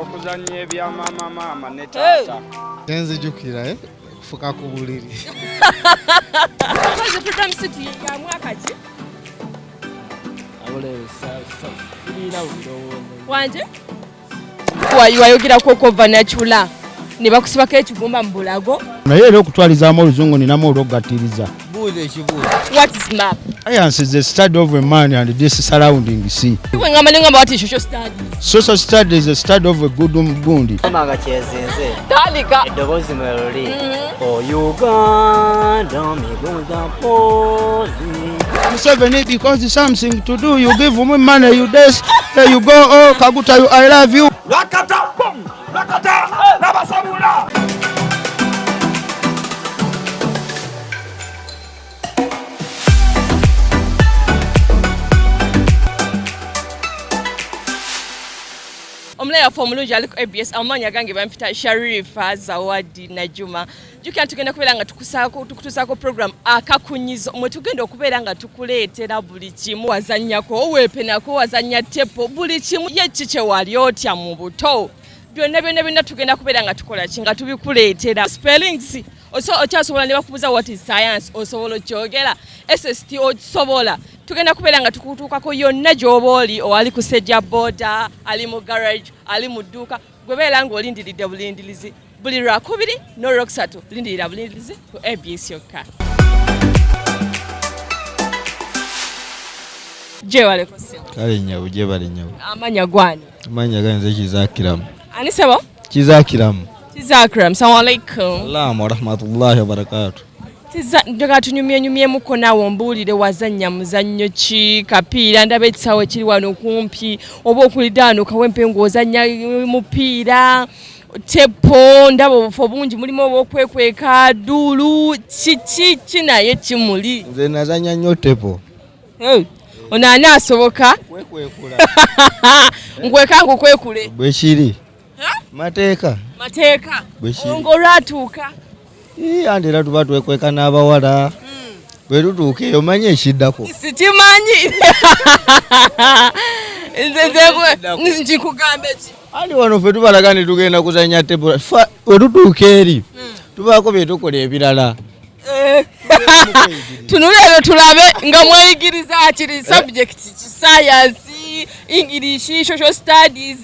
Okuzannya ebya maama maama ne taata. Tenzijukira eh? Kufuka ku buliri. Kozi Freedom City ya mwaka ki? Wanje? Wayogerako ko vernacular ne bakusibako ekigumba mu bulago. Naye era okutwalizaamu oluzungu ninamu olw'okugattiriza. Buuza ekibuuzo. What is map? Science is the study of a man and this surrounding sea. Bwe ngamba ne ngamba what is social studies? Social study is the study of a good gundi. Kama nga kyezinze. Tandika. Eddoboozi mwe luli. O Uganda miguza pozi. Museveni because something to do you give me money you this there you go oh Kaguta you I love you. Rakata bom rakata nabasabula. Omulayi waffe omulungi ali ku ABS amaanyi agange bampita Sharifa Zawadi Najuma. Jjukira tugenda kubeera nga tukutuusaako program akakunyizo mwe tugenda okubeera nga tukuleetera buli kimu wazannyako weepenako wazannya tepo buli kimu ye ki kye wali otya mu buto byonna byonna byonna tugenda kubeera nga tukola ki nga tubikuleetera spellings okyasobola ne bakubuuza what is science osobola okyogera SST osobola tugenda kubeera nga tukutuukako yonna gy'oba oli owali ku sejja boda ali mu garage ali mu dduuka gwe beera ng'olindiridde bulindirizi buli lwakubiri n'olwokusatu lindirira bulindirizi ku ABS yokka. Gyewaleko ssebo. Kale nnyabo gyebale nnyabo. Amannya gwani? Amannya gange nze Kizaakiramu. Ani ssebo? Kizaakiramu. Kizaakiramu. Assalamu alaikum. Salaamu warahmatullahi wabarakaatu. Njagala tunyumyenyumyemuko naawe ombuulire wazannya muzannyo ki kapiira ndaba ekisaawe ekiri wano kumpi oba okulidde wano Kawempe ng'ozannya mupiira tepo ndaba obufo bungi mulimu obw'okwekweka dduulu kiki ki naye kimuli. Nze nazannya nnyo tepo. Ono ani asoboka? Kwekwekula. Nkweka nkukwekule. Bwe kiri. Mateeka. Mateeka. Bwe kiri. Ng'olwatuuka. Anti era tuba twekweka n'abawala. Bwe tutuuka eyo omanyi ekiddako. Sikimanyi. Nze nkikugambe ki? Anti wano ffe tubalaga nti tugenda kuzannya tepo. Bwe tutuuka eri tubaako bye tukola ebirala. Tunule ero tulabe nga mweyigiriza kiri subject ki science, English, social studies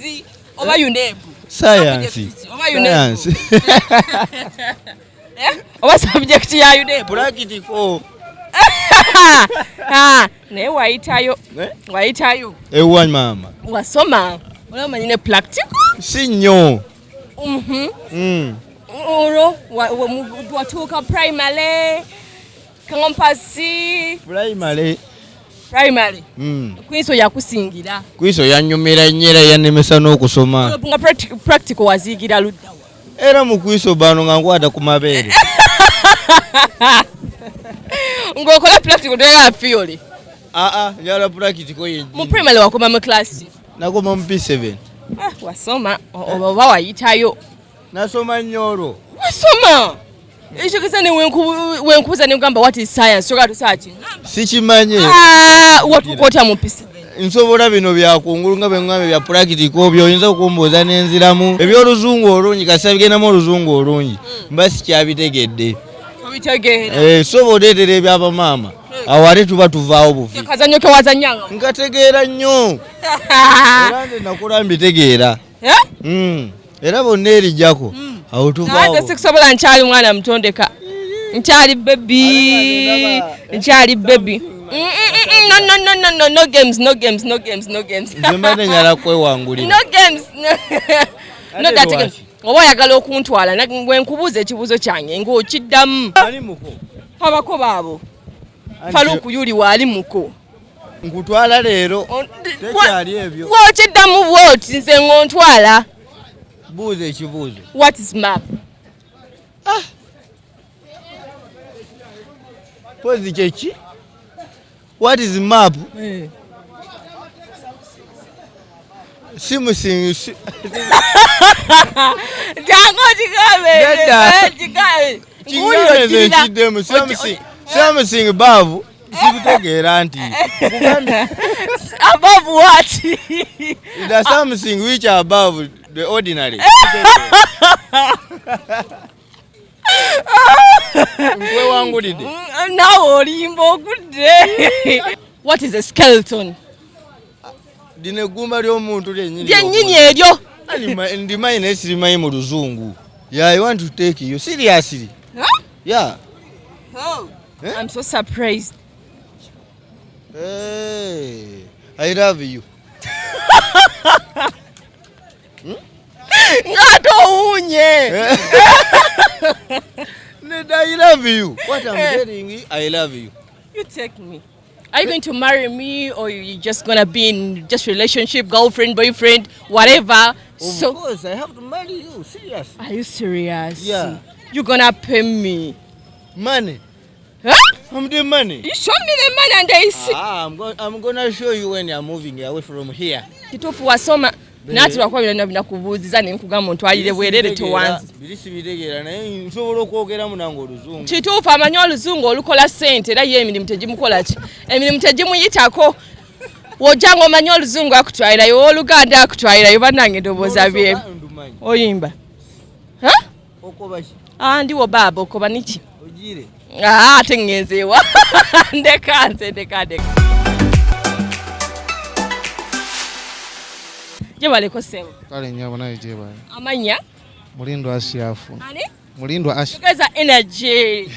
oba UNEB. Science. Oba UNEB. Oba subject ya UNEB. Practical. Naye wayitayo. Wayitayo. Ewa maama. Wasoma. Olaba omanyi ne practical? Si nnyo. Olwo watuuka primary, campus. Primary. Primary. Kwiso yakusingira. Kwiso yannyumira nnyo era yannemesa n'okusoma. Nga practical waziigira ludda wa? Era mu kwiso bano nga nkwata ku mabeere. Ng'okola practical toyagala theory. Njagala practical yennyini. Mu primary wakoma mu class? Nakoma mu P7. Wasoma oba wayitayo. Nasoma nnyo olwo. Wasoma. Ekitegeeza ne wenkubuuza ne nkugamba what is science kyoka tosobola Sikimanyi. Watuuka otya mu P7? Nsobola bino bya kungulu nga bwe ŋŋambye bya practical by'oyinza okumbuuza n'enziramu. Eby'oluzungu olungi kasita bigendamu oluzungu olungi mba sikyabitegedde. Obitegeera. Soba oteetera ebyabamaama awo ate tuba tuvaawo buvi. Kazannyo ke wazannyanga? Nkategeera nnyo. Era nze nakula mbitegeera. Era bonna erijjako awo tuvaawo. Ate sikusobola nkyali mwana mutondeka. Nkyali baby. Nkyali baby. No, no, no, no, no, no games, no games, no games, no games. Nze mbadde njagala kwewangulira. No games. No that games. Oba oyagala okuntwala bwe nkubuuza ekibuuzo kyange ng'okiddamu. Ali muko. Abako baabo. Faluku yuli waali muko. Nkutwala leero. Tekyali ebyo. Bw'okiddamu bw'oti nze ng'ontwala. Buuza ekibuuzo. What is map? Pozi kyeki? What is map? Simusingi. Jangu okigambe. Nedda. Kigambe. Kigambe nze nkiddemu. Something baavu. Sibitegeera nti Above what? There's something which are above the ordinary. Nkwewangulidde. Naawe olimba ogudde. What is a skeleton? Lino eggumba ly'omuntu lyennyini. Lyennyini eryo. Ndimanyi naye sirimanyi mu luzungu. Yeah, I want to take you seriously. Huh? Yeah. Oh, Eh? I'm so surprised. Hey, I love you. Ng'ate owuunye. Ned, I love you. What I'm Eh. telling you, I love you. You take me. Are you going to marry me or you just gonna be in just relationship, girlfriend, boyfriend, whatever? Of So course, I have to marry you. Serious. are you serious? Yeah. You're gonna pay me. Money. Huh? I'm the money. You show me the money and I see. Ah, I'm gonna show you when you're moving away from here. Kituufu wasoma naati lwakuba byonna binakubuuziza ne nkugamba ontwalire bwerere towanzi. Biri sibitegeera naye nsobola okwogeramu nange oluzungu. Kituufu amanyi oluzungu olukola ssente era ye emirimu tegimukola ki? Emirimu tegimuyitako. W'ojja ng'omanyi oluzungu akutwalirayo, ow'oluganda akutwalirayo bannange ndowooza bye. N'olusooka ndumanyi. Oyimba. Ha? Okoba ki? Ah, ndiwo baaba okoba niki? Ogiire. Ah, ate ŋŋenze ewa. Ndeka nze ndeka ndeka. Gyebaleko ssebo. Kale nnyabo naye gyebale. Amannya? Mulindwa Ashirafu. Ani? Mulindwa Ashirafu. Yogeza energy.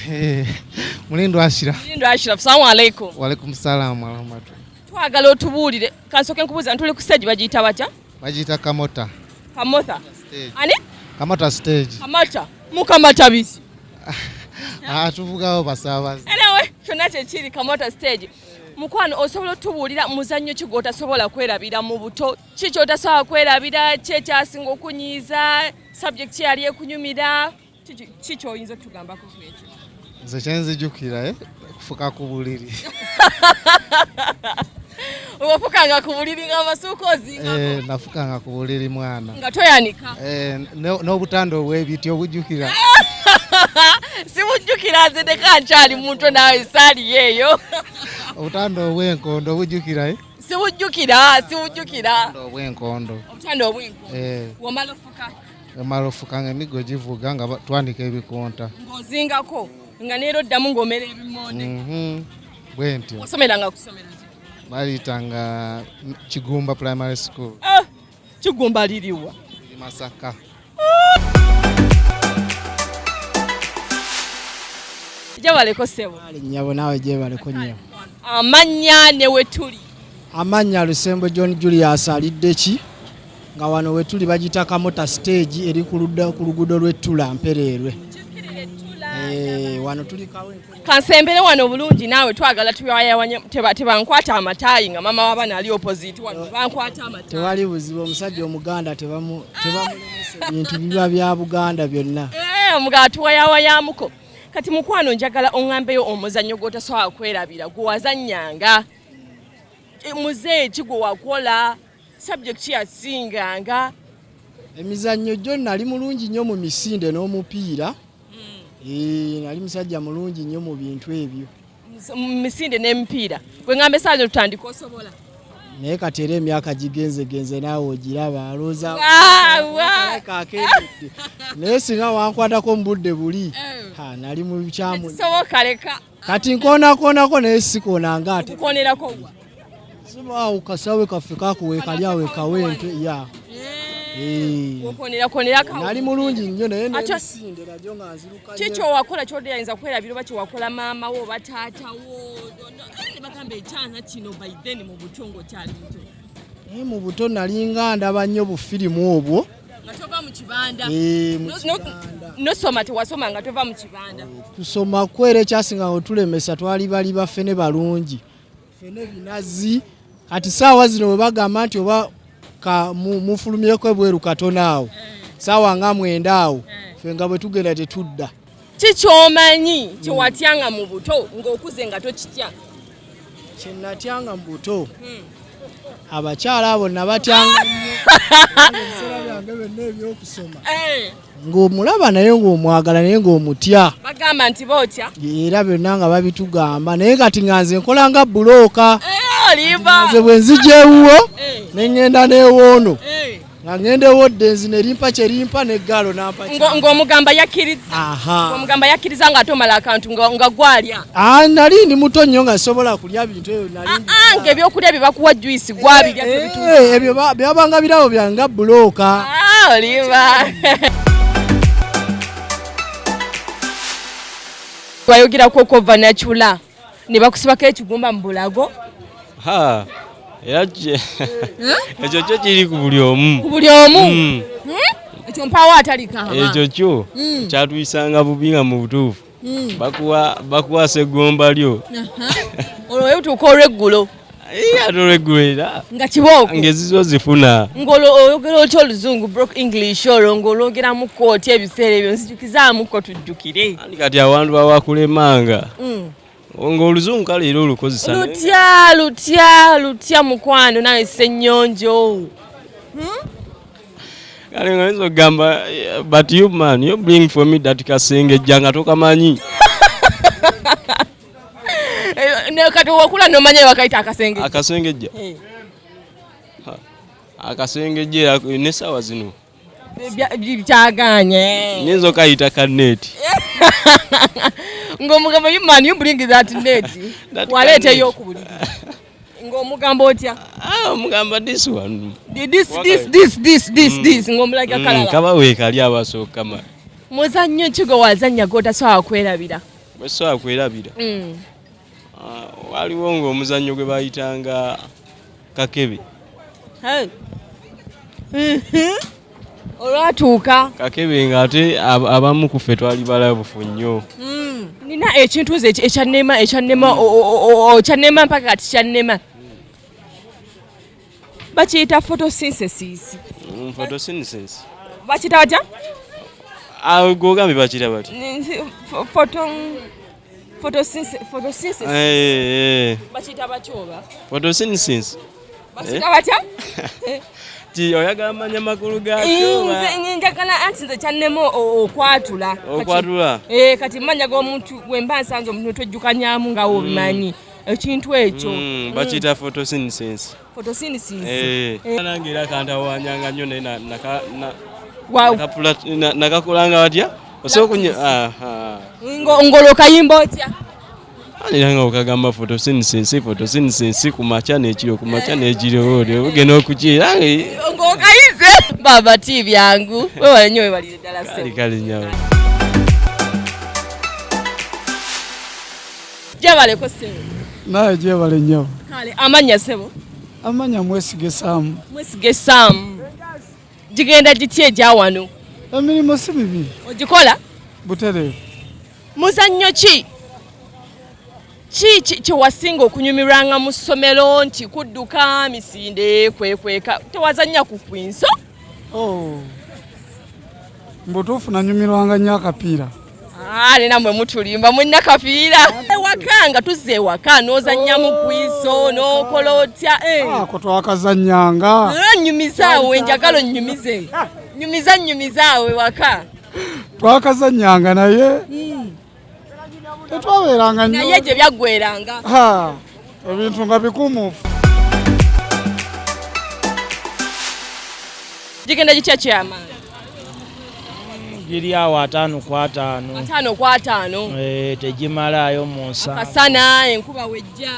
Mulindwa Ashirafu. Mulindwa Ashraf, salamu alaikum. Walaikum salaam warahmatullahi. Twagala otubuulire. Kansooke nkubuuza ntuli ku stage bagiyita batya? Bagiyita Kamota. Kamotha. Stage. Ani? Kamota stage. Kamata. Mukamata biki? Ah, tuvugawo basaabaze. Anyway, kyonna kyekiri Kamota stage. Mukwano osobola otubuulira muzannyo ki gw'otasobola kwerabira mu buto? Ki ky'otasobola kwerabira? Ki ekyasinga okunyiiza? Subject ki yali ekunyumira? Ki ky'oyinza otugambako ku ekyo? Nze kyenzijukira kufuka ku buliri. Wafukanga ku buliri ng'amasuuka ozingako? Nafukanga ku buliri mwana. Nga toyanika? N'obutanda obw'ebiti obujjukira. Sibujjukira nze ndeka nkyali muntu naawe saaliyo eyo. Obutanda obw'enkondo obujjukira? Sibujjukira, sibujjukira. Obutanda obw'enkondo. Obutanda obw'enkondo. Wamala ofuka? Wamala ofuka ng'emiggo givuga nga twanika ebikonta. Ng'ozingako nga neera oddamu ng'omera ebimonde. Bwe ntyo. Wasomeranga ku ssomero ki? Baliyitanga Kigumba Primary School. Ah, Kigumba liriwa? Liri Masaka. Gyebaleko ssebo. Nnyabo naawe gyebaleko nnyabo. Amannya ne we tuli. Amannya Lusembo John Julius alidde ki? Nga wano we tuli bagiyita Kamota stage eri ku luguudo lw'Ettula Mpereerwe. Wano tuli Kawempe. Kansembere wano bulungi naawe twagala tuyawayawanye tebankwata amataayi nga maama w'abaana ali opposite wano bankwata amataayi. Tewali buzibu omusajja Omuganda tebamulemesa ebintu biba bya Buganda byonna. Omuganda tuwayawayamuko. Kati mukwano njagala oŋŋambeyo omuzannyo gw'otasobola kwerabira gwe wazannyanga. Muzeeyi ki gwe wakola? Subject ki yasinganga? Emizannyo gyo nali mulungi nnyo mu misinde n'omupiira. Nali musajja mulungi nnyo mu bintu ebyo. Mu misinde n'emipiira. Gwe ŋŋamba essaawa zino tutandike osobola? Naye kati era emyaka gigenzegenze naawe ogiraba alowooza kakendedde. Naye singa wankwatako mu budde buli, nali mu bikyamu. Tekisoboka leka. Kati nkoonakoonako naye sikoonanga ate. Nkukonerako wa? Awo kasawe kaffe kakuweeka awo Kawempe, ya. Nali mulungi nnyo naye n'emisinde nagyo nga nziruka nnyo. Ki kyowakola ky'odde kwerabira oba kyewakola maama wo oba taata wo? Ne bagamba ekyana kino by then mu buto ng'okyali muto. Naye mu buto nalinga ndaba nnyo bufirimu obwo. Nga tova mu kibanda. Mu kibanda. Nosoma tewasoma nga tova mu kibanda. Kusoma kwera ekyasinga otulemesa twali bali baffene balungi. Ffene binazi. Kati saawa zino bwe bagamba nti oba mufulumyeko ebweru katono awo. Saawa nga 9 awo. Ffe nga bwe tugenda tetudda. Ki ky'omanyi kye watyanga mu buto ng'okuze nga tokitya? Kye natyanga mu buto. Abakyala abo nabatyanga nnyo. Ebiseera byange Ebyo byonna ebyokusoma ng'omulaba naye ng'omwagala naye ng'omutya. Bagamba nti bootya. Era byonna nga babitugamba, naye kati nga nze nkola nga bulooka. Olimba. Nze bwe nzija ewuwo ne ŋŋenda n'ewoono, nga ŋŋenda ewodde ne limpa kye limpa n'eggaalo nampa. Ng'omugamba yakkiriza. Ng'omugamba yakkiriza ng'ate omala akantu nga gwalya. Nali ndi muto nnyo nga nsobola kulya bintu ebyo nali. Ng'ebyokulya bye bakuwa juice gwabirya tebituuka. Ebyo byabanga birabo byange nga bulooka. Olimba. Wayogerako okova nachula ne bakusibako ekigumba mu bulago. Ha, era ekyo kyo kiri ku buli omu. Ku buli omu? Ekyo mpaawo atalikanga. Ekyo kyo kyatuyisanga bubi nga mu butuufu. Bakuwasa eggomba lyo. Olwo wetuuka olw'eggulo. Ate olw'eggulo era. Nga kibooko. Ng'ezizo zifuna. Ng'olwo oyogera otya oluzungu broke English olwo ng'olwogeramu kkooti ebiseera ebyo nzijukizaamuko tujjukire. Andi kati awantu bawakulemanga. Ng'oluzungu kale era olukozesa. Lutya lutya lutya mukwano nawe Ssennyonjo. Kale nga oyinza okugamba but you man you bring for me that kasengejja nga tokamanyi. Kati wakula n'omanya bakayita akasengejja. Akasengejja. Akasengejja era n'essaawa zino. Kyagaanye. Nnyinza okayita ka net. Ng'omugamba you man you bring that net. Waleeta ey'okubuliri. Ng'omugamba otya? Omugamba this one. This this this this this this ng'omulaga kalala. Kaba weekali abasooka ma. Muzannyo ki gwe wazannya gw'otasobola kwerabira? Gwe sobola kwerabira? Waliwo ng'omuzannyo gwe bayitanga kakebe. Olwatuuka. Kakebe ng'ate abamu ku ffe twali balabufu nnyo. Nina ekintu nze ekyannema ekyannema kyannema mpaka kati kyannema. Bakiyita photosynthesis. Photosynthesis. Bakiyita batya? Gw'ogambye bakiyita batya? Photosynthesis. Bakiyita batya oba? Photosynthesis. Bakiyita batya? Ti oyagala manya makulu gaakyo? Nze njagala anti nze kyannema okwatula. Okwatula? Kati mmanya g'omuntu bwe mba nsanze omuntu twejjukanyamu nga w'obimanyi. Ekintu ekyo. Bakiyita photosynthesis. Photosynthesis. Nange era kantawanyanga nnyo naye nakakolanga batya? Ng'olwo kayimba otya? Era nga okagamba photosynthesis photosynthesis ku makya n'ekiro ku makya n'ekiro olwo ogenda okukiira. Ng'okayize. Baba ti byangu. Weewale nnyo weebalire ddala ssebo. Kale nnyo. Gyebaleko ssebo. Naye gyebale nnyo. Kale amannya ssebo? Amannya Mwesige Sam. Mwesige Sam. Gigenda gitya egya wano? Emirimu si mibi. Ogikola? Butereevu. Muzannyo ki? Ki kye wasinga okunyumirwanga mu ssomero nti kudduka misinde kwekweka tewazannya ku kwinso? Mbutuufu nanyumirwanga nnyo akapiira. Nena mwe mutulimba mulina kapiira. Ewaka nga tuzze ewaka n'ozannyamu kwinso n'okola otya? Ako twakazannyanga. Nnyumizaawo enjagalo nnyumize. Nnyumiza nnyumizaawo ewaka. Twakazannyanga naye. Tetwabeeranga nnyo. Naye gye byaggweeranga. Ebintu nga bikumuufu. Gigenda gitya kyamaanyi? Giri awo 5 ku 5. 5 ku 5. Tegimalaayo mu nsanvu. Akasana enkuba wejja.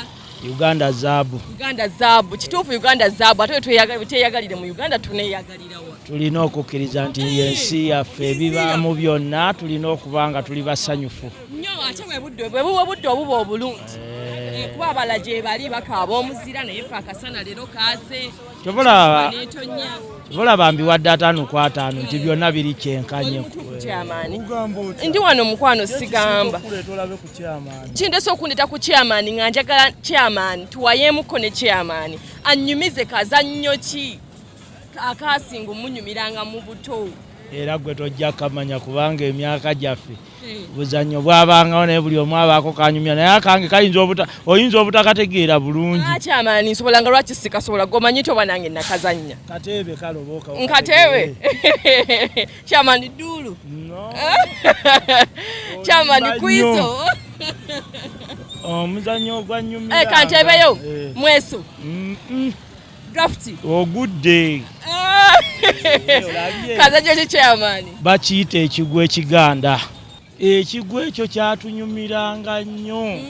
Uganda zaabu. Uganda zaabu. Kituufu Uganda zaabu ate tweyagalire mu Uganda tuneeyagalira wa? Tulina okukkiriza nti ensi yaffe ebibaamu byonna tulina okuba nga tuli basanyufu. Nnyo ate bwe budde obuba obulungi. Kuba abalala gye bali bakaaba omuzira naye ffe akasana leero kaase. Kyova mbiwadde 5 ku 5 nti byonna biri kyenkanye. Ndi wano mukwano sigamba. Kindeese okundeeta ku chairman nga njagala chairman tuwayeemuko ne chairman annyumize kazannyo ki akasinga omunyumiranga mu buto. Era gwe tojja kamanya kubanga emyaka gyaffe buzannyo bwabangawo, naye buli omu abaako kanyumya, naye akange kayinza obuta oyinza obutakategeera bulungi. Chairman, nsobola nga lwaki sikasobola? Gomanyi toba nange nakazannya. Kateebe kaloboka. Nkateebe. Chairman, dulu. No. Chairman, Olimba kwizo. Omuzannyo ogwanyumira. Eh, kanteebeyo. Mweso. Draft. Ogudde. Olabye. Kazannyo ki, chairman? Bakiyita ekigwo ekiganda. Ekigwo ekyo kyatunyumiranga nnyo,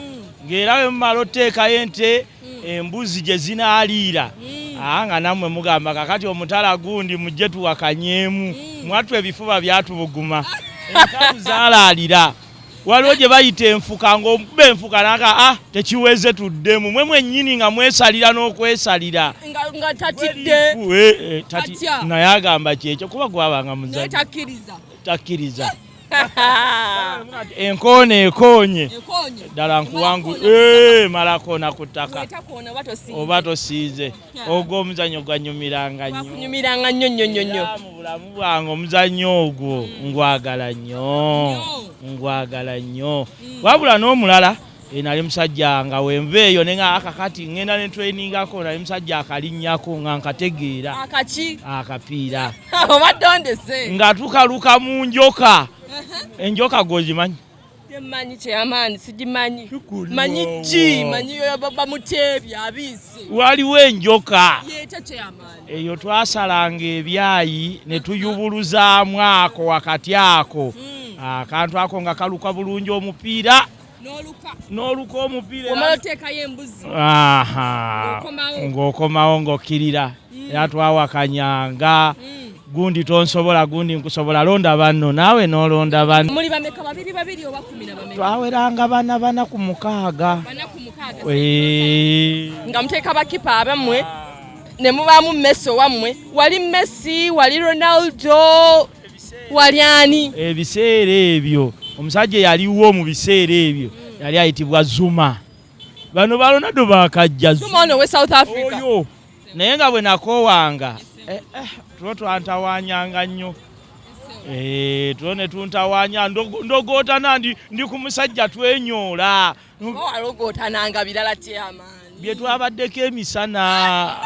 ng'era bwe mumala oteekayo ente, embuzi gye zinaaliira, nga nammwe mugamba, kakati omutala gundi mujje tuwakanyeemu. Mwattu ebifuba byatubuguma, enkalu zaalaalira. Waliwo gye bayita enfuka, ng'omukuba enfuka naka tekiweze, tuddemu. Mwe mwennyini nga mwesalira n'okwesalira. Nga tatidde. Eh, Atya. naye agamba kyekyo kuba gwabanga Naye muzannyo. takkiriza. Takkiriza. Enkoona ekoonye. Ekoonye. Ddala nkuwangu. Malako ku ttaka. Bwetakoona oba tosinze. Oba tosiize. Ogwo omuzannyo gwanyumiranga nnyo. Kunyumiranga nnyo nnyo nnyo nnyo. Era mu bulamu bwange omuzannyo ogwo ngwagala nnyo, ngwagala nnyo. Wabula n'omulala, nali musajja nga wenva eyo ne nga akakati ŋŋenda ne trainingako, nali musajja akalinnyako nga nkategeera. Akaki? Akapiira. Obadde ondese. Nga tukaluka mu njoka. Enjoka gwozimanyi? Temanyi, chairman, sigimanyi. Manyi ki? Manyi bamuteebye abiise. Waliwo enjoka. Yeeta, chairman. Eyo twasalanga ebyayi ne tuyubuluzaamu ako wakati ako, akantu ako nga kaluka bulungi omupiira. N'oluka. N'oluka omupiira. Omala oteekayo embuzi. Aha. Ng'okomawo. Ng'okomawo ng'okkirira. Era twawakanyanga, gundi tonsobola, gundi nkusobola, londa banno, naawe n'olonda banno. Muli bameka? Babiri babiri oba 10 na bameka? Twaweranga bana 4 ku 6. 4 ku 6. Eh. Nga muteeka bakipa abammwe ne mubaamu Messi owammwe. Wali Messi, wali Ronaldo, wali ani? Ebiseera ebyo omusajja eyaliwo mu biseera ebyo yali ayitibwa Zuma. Bano ba Ronaldo bakajja. Zuma ono we South Africa? Oyo. Naye nga bwe nakoowanga, tulo twantawanyanga nnyo. Tulo ne tuntawanya, ndogootana ndi ku musajja, twenyoola. Oba walogootananga birala, chairman? Bye twabaddeko emisana.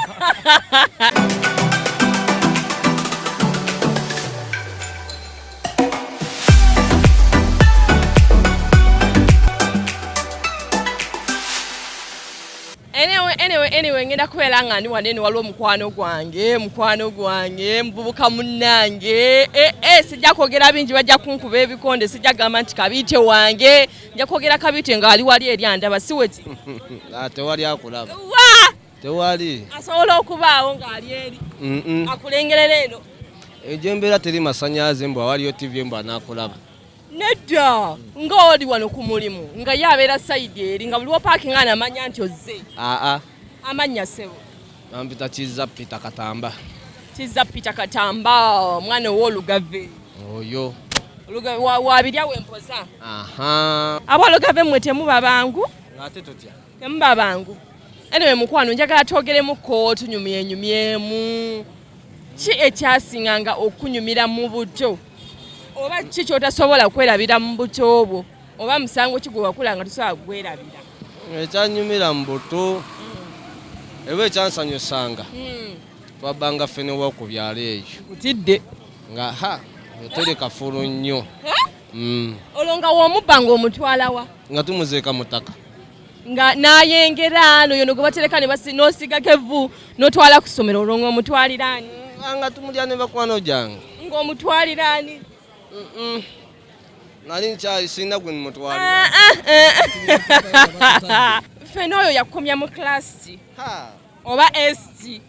Anyway, ngenda kubeera nga ndi wano eno, waliwo mukwano gwange muvubuka munnange. Sijja kwogera bingi, bajja kunkuba ebikonde. Sijja gamba nti kabiite wange, nja kwogera kabiite ng'ali wali eri andaba, si weki? Ah, tewali akulaba. Wa? Tewali. Asobola okubaawo ng'ali eri akulengerera eno. Egyo embeera teri masanyalaze mbw awaliyo TV embw anaakulaba. Nedda, ng'oli wano ku mulimu, nga ye abeera side eri, nga buli wopaakinga anamanya nti ozze. Aa. Amannya, ssebo? Bampita Kiza Peter Katamba. Kiza Peter Katamba, omwana ow'Olugave. Oyo. Wabirya wempoza. Aha. Abalugave mmwe temuba bangu. Ate tutya? Temuba bangu. Anyway, mukwano, njagala twogeremuko, tunyumyenyumyemu. Ki ekyasinganga okunyumira mu buto, oba ki kyotasobola kwerabira mu buto bwo, oba musango ki gwe wakula nga tosobola kugwerabira? Ekyanyumira mu buto eba ekyansanyusanga, twabbanga ffene wa ku byalo eyo. Kutidde. Nga ha teri kafulu nnyo. Olwo nga womubba ng'omutwalawa? Nga tumuziika mu ttaka. Nga n'ayengera noyo gwe batereka ne n'osigako evvu n'otwala ku ssomero, olwo ng'omutwalira ani? Nga tumulya ne bakwano gyange. Ng'omutwalira ani? Nali nkyali sirina gwe mutwalira. Ffene oyo yakukomya mu class oba st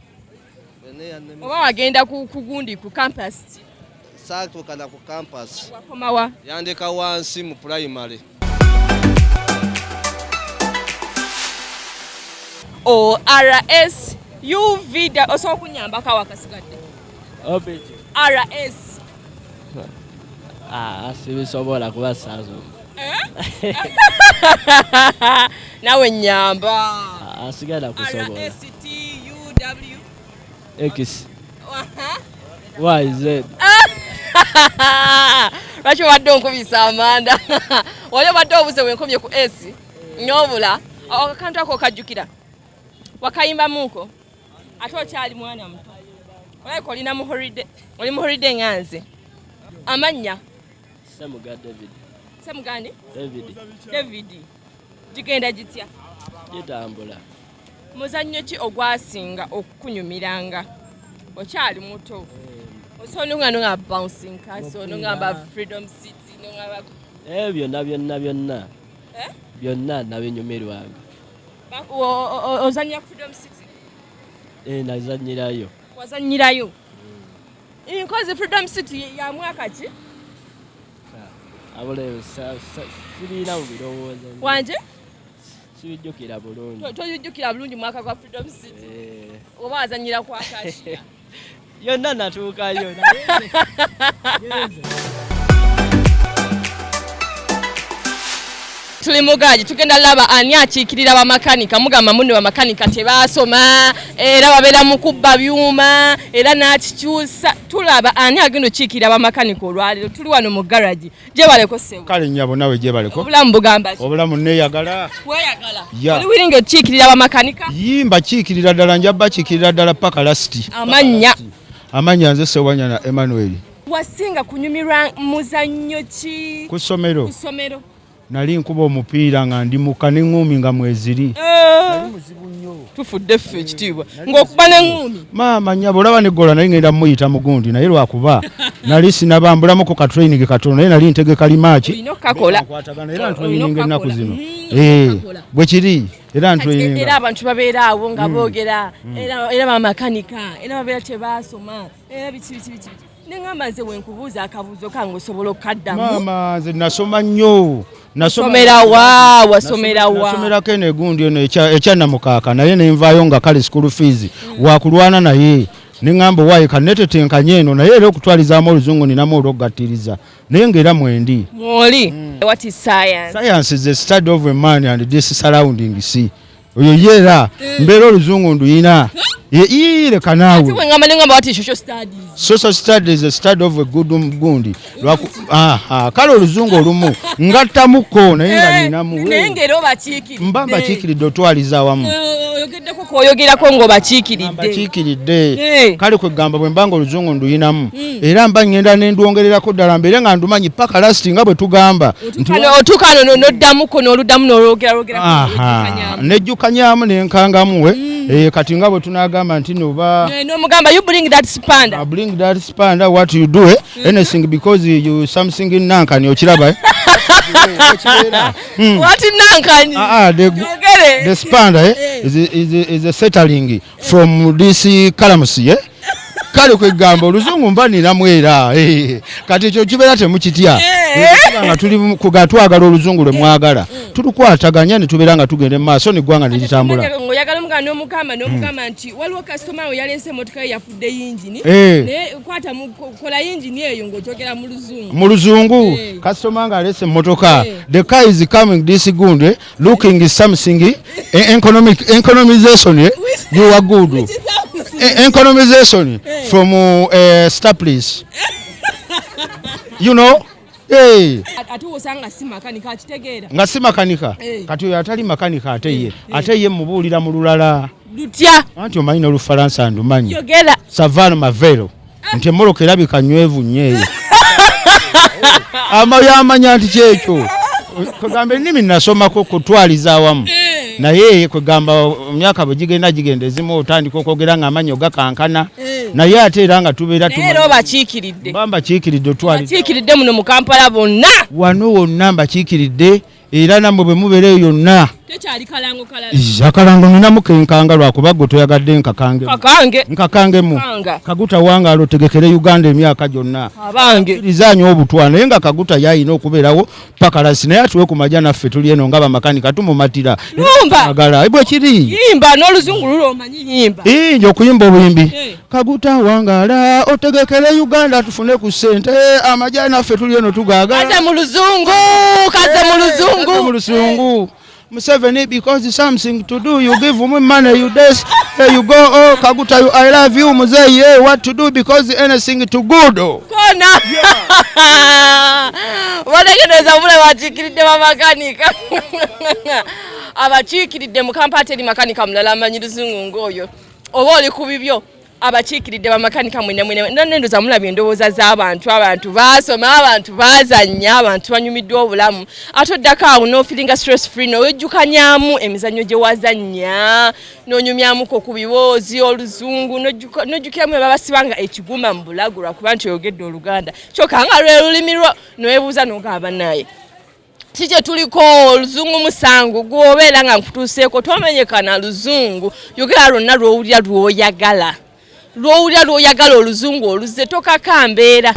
oba wagenda ku gundi, ku campus? Saatuukana ku campus. Wakomawa? Yandeka wansi mu primary. O R S U V D, osobola okunyambako awo akasigadde? R S. Ah, sibisobola kuba saazo. Nawe nyamba. Ah, sigenda R kusobola. S T U W X Aha. Y Z. Lwaki obadde onkubisa amanda? Wali obadde obuze wenkomye ku S nyobula akantu ako okajjukira wakayimbamuuko ate okyali mwana muto, olabika olina mu holiday, oli mu holiday nga nze. Amannya? Semuga David. Semugani? David. David, gigenda gitya? Gitambula. Muzannyo ki ogwasinga okukunyumiranga okyali muto? Osobola nga nonga bouncing castle, nongamba Freedom City, nongamba Ebyo byonna byonna byonna. Eh? Byonna nabinyumirwanga. Ozannya Freedom City? Eh, nazannyirayo. Wazannyirayo nkozi. Freedom City ya mwaka ki? Abula sirina mu birowoozo. Wanje? Sibijjukira bulungi. Toyujjukira bulungi mwaka gwa Freedom City? Eh. Oba wazannyira kwa Kashiya? Yonna natuukayo. Tuli mugaji, tugenda laba ani akiikirira bamakanika. Mugamba munne bamakanika tebasoma, era babeera mu kubba byuma, era n'akikyusa. Tulaba ani agenda okiikirira bamakanika olwaleero. Tuli wano mu garagi. Gyebaleko ssebo. Kale nnyabo, nawe gyebaleko. Obulamu bugamba ki? Obulamu neeyagala. Weeyagala? Ya. Oli wiringa okiikirira bamakanika? Yimba kiikirira ddala, nja bakiikirira ddala paka last. Amannya? Amannya nze Sewanyana Emmanuel. Wasinga kunyumirwa muzannyo ki? Ku ssomero? Ku ssomero. Nali nkuba omupiira nga ndi muka n'eŋŋumi nga mweziri. Tufudde ffe ekitiibwa ng'okuba n'eŋŋumi. Maama nnyabo, olaba neggola nali ngenda muyita mugundi, naye lwakuba nali sinabambulamuko ka training katono, naye nali ntegeka limaaki. Olina okukakola. Era ntraininga ennaku zino. Eh, bwe kiri, era ntraininga. Era abantu babeera awo nga boogera, era bamakanika era babeera tebaasoma, era biki biki biki biki. Neŋŋamba nze wenkubuuza akabuuzo kange osobola okukaddamu. Maama, nze nasoma nnyo. Wasomera wa? Wasomera wa? Nasomerako eno egundi eno ekyannamukaaka, naye nenvaayo nga kale school fees wakulwana, naye neŋŋamba owaaye kanetetenkanye eno, naye era okutwalizaamu oluzungu ninamu olwokugattiriza, naye ng'era mwendi. Mwoli. What is science? Science is the study of a man and this surrounding sea. Oyo ye era mbeera oluzungu nduyina. Ii, leka naawe. Ate bwe ngamba what is social studies? Social studies is a study of a good gundi. Aha, kale oluzungu olumu ngattamuko, naye nga ninamu. Naye ng'era obakiikiridde. Mba mbakiikiridde otwaliza awamu. Oyogeddeko kwoyogerako ng'obakiikiridde. Mbakiikiridde. Kale kwegamba bwe mba nga oluzungu nduyinamu, era mba ngenda nendwongererako ddala mbeere nga ndumanyi paka last, nga bwe tugamba nti Otuuka no n'oddamuko n'oluddamu n'olwogeralwogerako. Aha, nejjukanyamu nenkangamu we. Kati nga bwe tunagamba nti noba N'omugamba you bring that spanner. I bring that spanner, what you do, anything because you something in nankani, okiraba, eh? What nankani? Ah, ah, Yogere. the spanner, is a settling from this calamus, eh? Kale kwegamba oluzungu mba ninamu era, kati ekyo kibeera temukitya. Tuba nga tuli kuga twagala oluzungu lwe mwagala, tulukwataganya ne tubeera nga tugenda mu maaso neggwanga ne litambula. Ng'oyagala omugamba n'omugamba nti waliwo kasitoma we yaleese emmotoka ye yafudde yingini, naye kwata kola yingini eyo ng'okyogera mu luzungu. Mu luzungu, kasitoma nga aleese emmotoka, the car is coming this good, looking something, economic economization, you are good, economization from star place, you know, hey. Ate osanga si makanika, akitegeera? Nga si makanika. Kati oyo atali makanika, ate ye mubuulira mu lulala. Lutya? Anti omanyi n'olufalansa ndumanyi. Yogera. Savano mavero, nti emmoloka erabika nywevu nnyo eyo. Ama yamanya nti kyekyo. Kwegamba ennimi nasomako kutwaliza awamu, naye kwegamba emyaka bwe gigenda gigenda, ezimu otandika okwogera nga amannyo gakankana, naye ate era nga tubeera Naye era obakiikiridde. Mba mbakiikiridde otwaliza. Bakiikiridde muno mu Kampala bonna. Wano wonna mbakiikiridde, era nammwe bwe mubeera eyo yonna. Tekyali kalango kalala. Ii, akalango ninamu kenkanga, lwakuba gwe toyagadde nkakangemu. Kakange. Nkakangemu. Kanga. Kaguta wangaala otegekere Uganda emyaka gyonna. Abange. Rizaanyo obutwa, naye nga Kaguta yayina okubeerawo paka last, naye atuwe ku majja naffe tuli eno nga bamakanika tumumatira. Lumba. Agala bwe kiri. Yimba n'oluzungu lulo omanyi, yimba. Nja okuyimba obuyimbi. Kaguta wangaala otegekere Uganda tufune ku ssente, amajja naffe tuli eno tugaagala. Kaze mu luzungu, kaze mu luzungu. Kaze mu luzungu. Museveni because something to do you give me money you this hey, you go oh Kaguta you I love you mzee yeah what to do because anything to good kona bategeeza bule bakiikiridde bamakanika abakiikiridde mu kampala teri makanika mulala amanyi luzungu ng'oyo oba oli ku bibyo abakiikiridde bamakanika mwena mwena nanendoza mulabye endowooza z'abantu abantu baasoma abantu baazannya abantu banyumiddwa obulamu ate oddako awo n'ofiringa stress free nowejjukanyamu emizannyo gye wazannya n'onyumyamuko ku biboozi oluzungu n'ojjukiramu ebabasibanga ekigumba mu bulago lwakuba nti oyogedde oluganda kyokka nga lwe lulimi lwo neweebuuza n'ogamba naye ki kye tuliko oluzungu musango gwobeera nga nkutuuseeko tomenyekana luzungu yogera lwonna lw'owulira lw'oyagala lw'owulira lw'oyagala oluzungu oluzze tokaka mbeera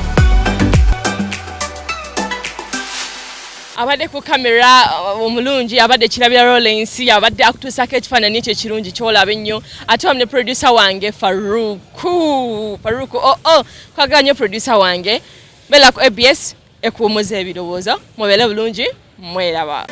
abadde ku kamera omulungi abadde kirabira Lawrence abadde akutuusako ekifaananyi ekyo ekirungi kyolaba ennyo ate wamu ne producer wange Faruku Faruku oh oh kwagala nnyo producer wange beera ku ABS ekuwumuza ebirowoozo mubeere bulungi mweraba.